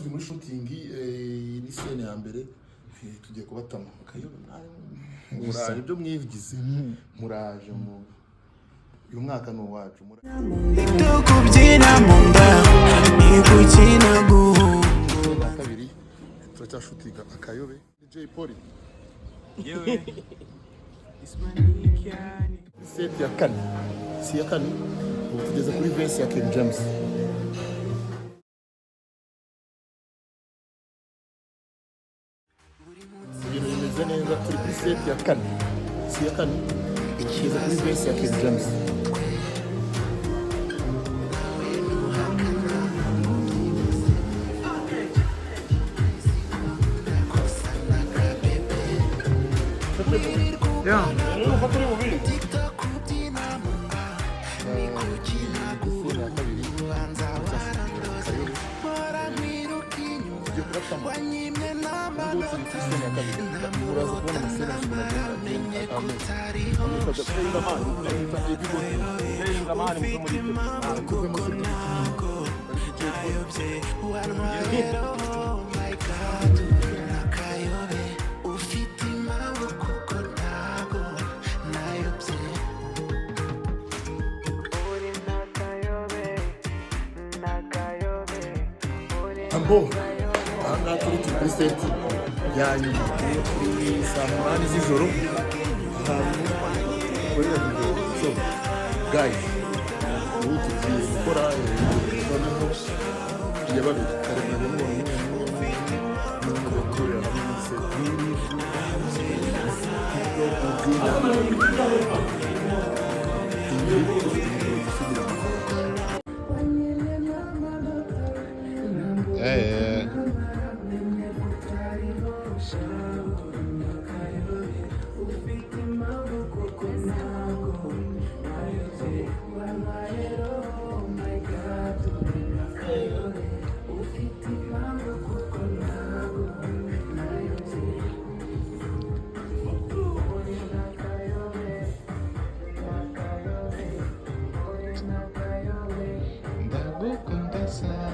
Turi muri shooting, ni scene ya mbere, tugiye kubatama akayobe. Mwari muraje, ibyo mwigize muraje mu uyu mwaka ni uwacu. Ibyo kubyina mu nda ni gukina guhunga. Scene ya kabiri, turacyashutinga akayobe. Ni Jay Polly. Yewe Ismanikani. Set ya kane, si ya kane, ubu tugeze kuri verse ya King James. Ibintu bimeze neza, turi kuri set ya kane, si ya kane, ubu tugeze kuri verse ya King James. Scene ya kabiri, turacyashutinga akayobe, tugiye kubatama. Ubu turi kuri scene ya kabiri, muraza kubona amascene yose ukuntu agenda ameze. Amwita Eddie Godwin. Tuve muri Jay Polly. Wantwaye, oh my God, nakayobe. Ufite impamvu kuko ntago nayobye. Uri nakayobe, nakayobe, uri. Ambo aha ngaha turi kuri set ya nyuma, kuri saa 8 z'ijoro, ahantu bakorera video. So guys, ubu tugiye gukora, noneho tugiye babiri. Kare mwajya mubona umwe umwe umwe umwe, noneho mugiye guhurira hamwe muri set. Tugiye dufite mikoro dusugira. Ndagukunda sana.